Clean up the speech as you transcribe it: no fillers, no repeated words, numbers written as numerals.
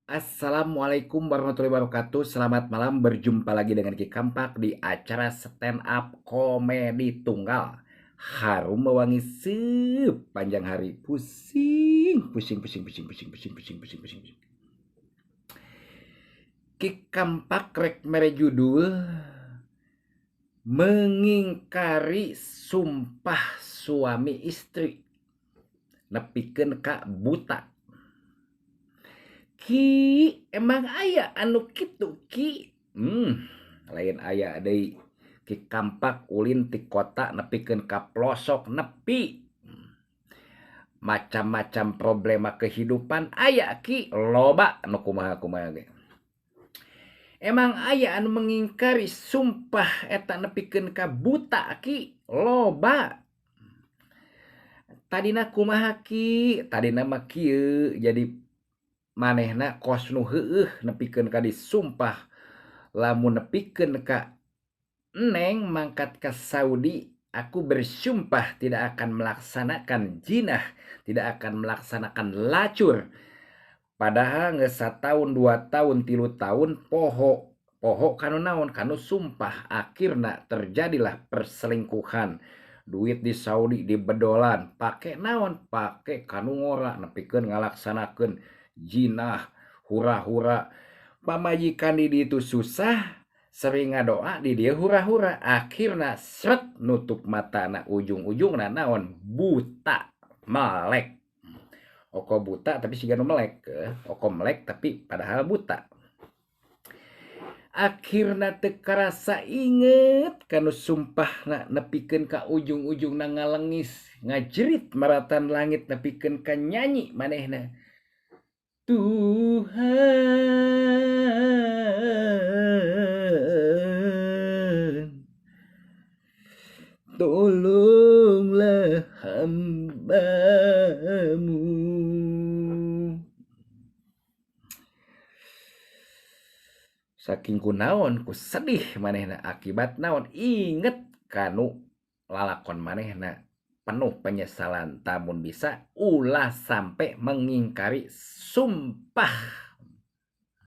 Assalamualaikum warahmatullahi wabarakatuh. Selamat malam, berjumpa lagi dengan Ki Kampak di acara stand up komedi tunggal. Harum mewangi sepanjang hari. Pusing, pusing, pusing, pusing, pusing, pusing, pusing, pusing, pusing, pusing. Ki Kampak rek mere judul mengingkari sumpah suami istri nepikeun ka buta. Ki emang aya anu kitu Ki? Lain aya deui. Ki Kampak ulin ti kota nepikeun ka pelosok nepi. Macam-macam problema kehidupan aya Ki, loba anu kumaha-kumaha ge. Emang aya anu mengingkari sumpah eta nepikeun ka buta Ki, loba. Tadina kumaha Ki? Tadina mah kieu, jadi manehna kos nu heueuh nepikeun ka disumpah lamun nepikeun ka neng mangkat ka Saudi, aku bersumpah tidak akan melaksanakan jinah, tidak akan melaksanakan lacur. Padahal geus satahun, 2 tahun, 3 tahun poho, poho kanu naon, kanu sumpah. Akhirna terjadilah perselingkuhan. Duit di Saudi dibedolan, pake naon, pake kanu ngora nepikeun ngalaksanakeun jinah, hura-hura. Pamajikan di ditu susah, sering ngadoa di dia hura-hura. Akhirna seret nutup matana, ujung-ujungna naon, buta, melek. Oko buta tapi siga nu melek, oko melek tapi padahal buta. Akhirna teu karasa inget kanu sumpahna nepikeun ka ujung-ujungna ngalengis, ngajerit maratan langit nepikeun ka nyanyi manehna. Tuhan, tolonglah hambamu. Saking kunaon ku sedih manehna akibat naon, inget kanu lalakon manehna penuh penyesalan. Tamun bisa ulah sampai mengingkari sumpah.